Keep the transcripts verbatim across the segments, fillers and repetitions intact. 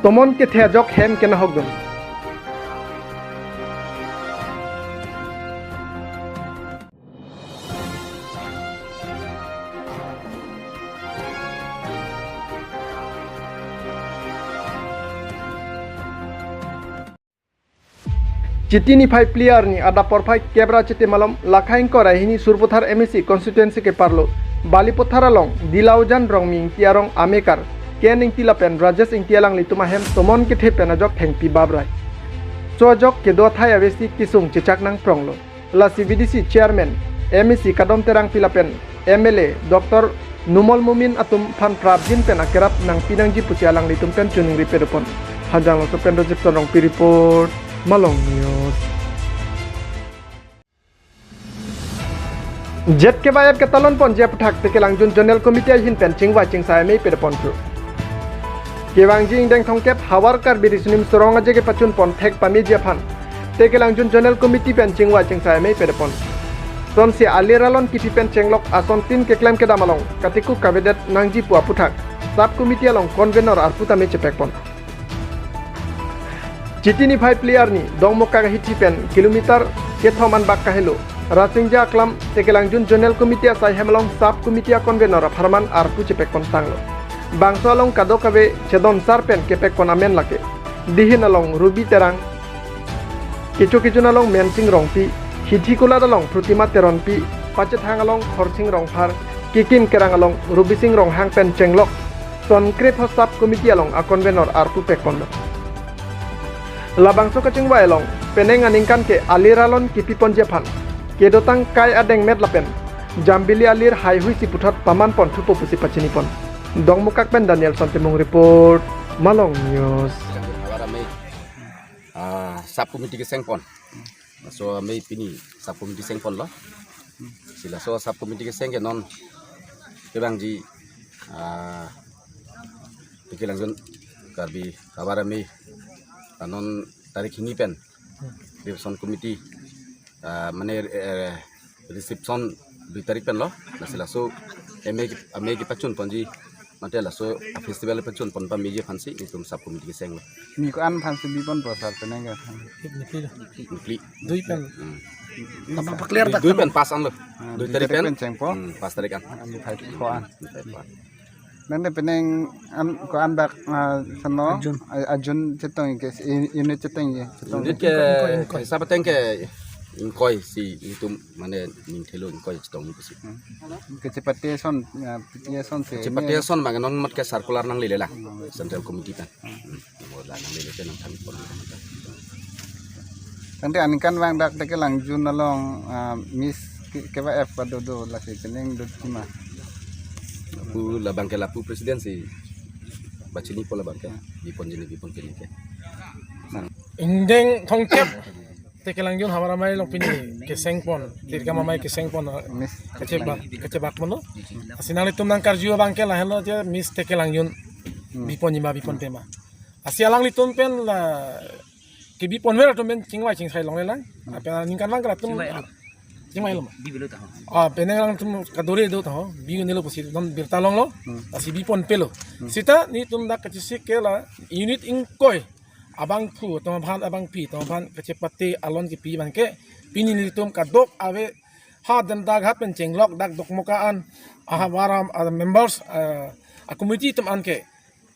Tomon kethe ajok hem kenahokdun. Chiti niphai phli arni adap porphai kep ra chiti malom lakha ingkoi ra hini Sarupathar M A C constituency keparlo Balipathar along Dilaujan Rongmi Ingti arong amekar Ken Ingti lapen Rajesh Ingti alanglitum ahem tomon kethe pen ajok thengpi babrai. Laso ajok kedo athai avesi kesung chechak nangpronglo. Lasi V D C chairman, M A C Kadom Terangpi lapen M L A Doctor Numal Momin atum aphan prapjin pen akerap nangpi nangji pusi alanglitum pen choningri pedopon. Hanjanglangso pen Rajib Tonrongpi report, Malong News. Z K Y F ketalon ponji aphuthak Tekelangjun Zonal Committee ahin pen chingvai chingsai amei pedopon thu. Kevangji ingdeng thomkep Hawar Karbi Riso Nimso Rong Aje kepachun pon thek pameji aphan Tekelangjun Zonal Committee pen chingvai chingsai amei pedopon. Lasonsi alir alon kipi pen chenglok asontin keklem kedam along katikuk kavedet nangji pu aphuthak Sub Committee along convenor arpu tame chepekpon. Chiti niphai phli arni Dongmukak ahithi pen kilometer kethom anbak kahelo Rasingja Aklam Tekelangjun Zonal Committee asai hem along Sub Committee a convenor apharman arpu chepekpon tanglo. Bangso along kadokave chedon sar pen kepekpon amen lake Dihin along Ruby Terang, Kecho Kejun along Mensing Rongpi, Hithi Kulat along Prutima Teronpi, Pachethang along Khorsing Rongphar, Kikim Kerang along Rubising Ronghang pen chenglok son krepho Sub Committee along a convenor arpu pekponlo. Labangso kachingvai along penang aningkan ke alir alon kipi ponji aphan kedotang kai adeng met lapen Jambili alir haihui si puthot paman pon thupo pusi pachinipon. Dongmukak pen Danielson Timung report, Malong News. Hawar amei, ah, Sub Committee kesengpon. Laso amei pini Sub Committee sengponlo. Si laso Sub Committee keseng ke non kevangji, ah, Tekelangjun Karbi Hawar amei, ah, non tarik hini pen Reception Committee, ah, mane, eh, reception dui tarik penlo, lasi laso amei, amei kepachun ponji, mate laso festival pachun pon pameji aphansi itum Sub Committee kesenglo. Ni ko-an aphansi biponpo sar penang ke? Niphli. Niphli. Dui pen. Hmm. Tama pakler Dui, tak dui kan? Pen pas anlo. Ah, Dui dui tarik tarik pen. Pen chengpo. Hmm, pas tarik an. Ah, niphai pho an. Niphai pho an. Nang de penang an ko-an dak, ah, sano? Ajun. A-, ajun chetong ke, i-, unit chetong ye, chetong. Unit ke, ingkoi, ingkoi. Hisap ateng ke ingkoi si itum mane ning thelo ingkoi chetong ni pusi. Hmm. Kachepate ason, ah, piti ason si. Kachepate ason bang non mat ke circular nanglele lang. Hmm. Central Committee kan. Hmm. Hmm. Mo la nanglele ke nangthan pon. Tangte aningkanvang dak Tekelangjun along, ah, Miss K-, K Y F padodo lasi penang dot kima. Lapu labang ke lapu president si bachinipo labang ke. Biponji ni bipon pini ke. Ingdeng thomkep Tekelangjun Hawar amei along pini kesengpon, tirkam amei kesengpon, Miss kachebak, kachebak mono. Lasi nanglitum nangkarju abang ke lahenlo je Miss Tekelangjun Hmm. biponji ma bipon pema. Lasi alanglitum pen la kebiponver atum pen chingvai chingsai longle lang. Hmm. Lapen aningkanvang ke latum chingvai lo. Chingvai lo ma? Bibilo taho. Ah, penang alangtum kadore do taho. Binelo pusi non birta longlo. Hmm. Lasi biponpelo. Hmm. Seta nelitum dak kachesik ke la unit ingkoi abangphu, atum aphan, abangpi, atum aphan kachepate alon kipi abang ke pini nelitum kadokave ha Dantaghat pen chenglok dak Dongmukak an, aha Hawar a members, ah, a committee atum an ke,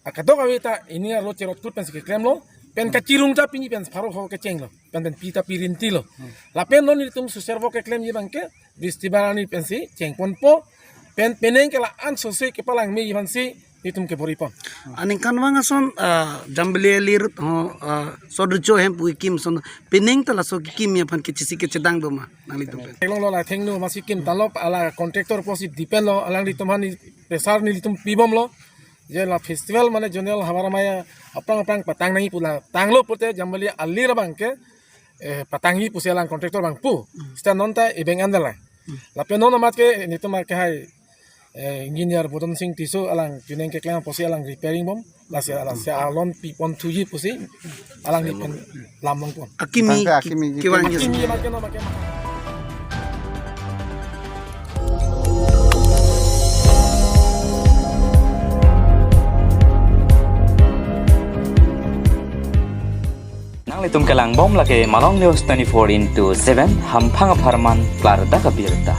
ah, kadokave ta pini arlo cherot kut pensi keklemlo, pen kachirung ta pini pen pharo ho kechenglo, pen pen pi ta pi rintilo. Hmm. Lapen non nelitum social work keklemji abang ke festival arni pensi chengponpo, pen penang ke la-an sose kepalang meji aphansi nelitum kebor-ipon. Aningkanvang ason, ah, Jambili alir ho, ah, sodricho hem pu kikim ason penang ta laso kikimji aphan kechesik kechedang do ma nanglitum pen? Theklonglo la thengno masi kim talo, ala contractor pusi depend lo, alanglitum aphan ni pressure nelitum pibomlo. Je la festival mane zonal Hawar amei aphrang aphrang patang nangji pu la tanglo pute Jambili alir abang ke, eh, patangji pusi alang contractor abang pu. Hmm. Seta non ta ebeng an dala. Hmm. Lapen non amat ke nelitum ke hai, eh, engineer Budon Sing Tisso alang pining keklem pusi alang repairing bom. Lasi, lasi alon pipon thuji pusi alang ni pen lam longpon. Akimi, Tangte ki-, akimi ji kiwan pen. Akimi amat ke no make. Itum kelang bom lake Malong News twenty-four into seven, hamphang apharman klardak abirta.